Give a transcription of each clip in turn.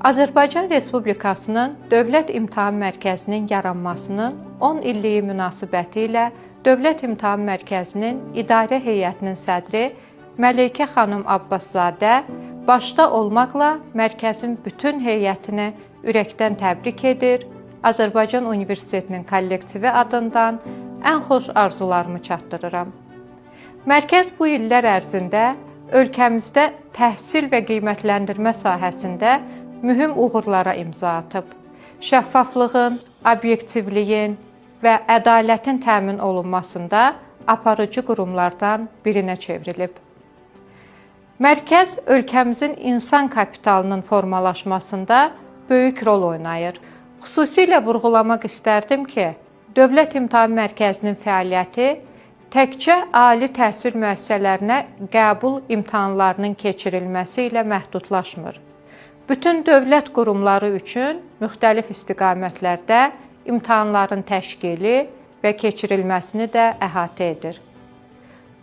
Azərbaycan Respublikasının Dövlət İmtahan Mərkəzinin yaranmasının 10 illiyi münasibəti ilə Dövlət İmtahan Mərkəzinin İdarə Heyətinin sədri Məleykə xanım Abbaszadə başda olmaqla mərkəzin bütün heyətini ürəkdən təbrik edir. Azərbaycan Universitetinin kollektivi adından ən xoş arzularımı çatdırıram. Mərkəz bu illər ərzində ölkəmizdə təhsil və qiymətləndirmə sahəsində mühüm uğurlara imza atıb. Şəffaflığın, obyektivliyin və ədalətin təmin olunmasında aparıcı qurumlardan birinə çevrilib. Mərkəz ölkəmizin insan kapitalının formalaşmasında böyük rol oynayır. Xüsusilə vurğulamaq istərdim ki, Dövlət İmtahan Mərkəzinin fəaliyyəti təkcə ali təhsil müəssisələrinə qəbul imtahanlarının keçirilməsi ilə məhdudlaşmır. Bütün dövlət qurumları üçün müxtəlif istiqamətlərdə imtahanların təşkili və keçirilməsini də əhatə edir.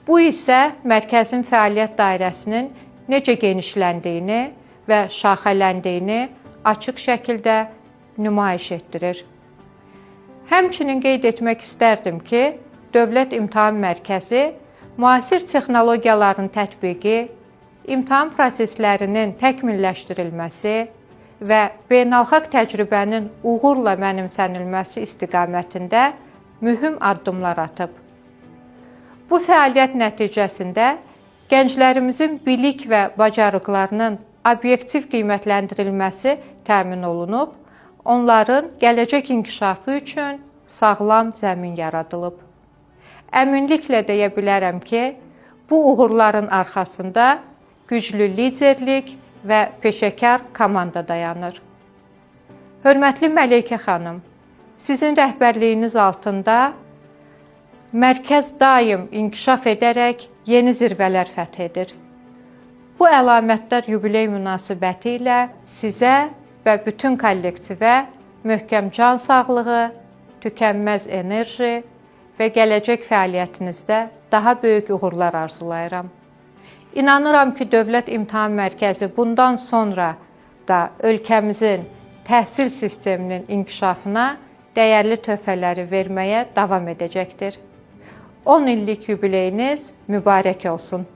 Bu isə mərkəzin fəaliyyət dairəsinin necə genişləndiyini və şaxələndiyini açıq şəkildə nümayiş etdirir. Həmçinin qeyd etmək istərdim ki, Dövlət İmtahan Mərkəzi müasir texnologiyaların tətbiqi, imtahan proseslərinin təkmilləşdirilməsi və beynəlxalq təcrübənin uğurla mənimsənilməsi istiqamətində mühüm addımlar atıb. Bu fəaliyyət nəticəsində gənclərimizin bilik və bacarıqlarının obyektiv qiymətləndirilməsi təmin olunub, onların gələcək inkişafı üçün sağlam zəmin yaradılıb. Əminliklə deyə bilərəm ki, bu uğurların arxasında güclü liderlik və peşəkar komanda dayanır. Hörmətli Məleykə xanım, sizin rəhbərliyiniz altında mərkəz daim inkişaf edərək yeni zirvələr fəth edir. Bu əlamətdar yubiley münasibəti ilə sizə və bütün kollektivə möhkəm can sağlığı, tükənməz enerji və gələcək fəaliyyətinizdə daha böyük uğurlar arzulayıram. İnanıram ki, Dövlət İmtahan Mərkəzi bundan sonra da ölkəmizin təhsil sisteminin inkişafına dəyərli töhfələri verməyə davam edəcəkdir. 10 illik yubileyiniz mübarək olsun.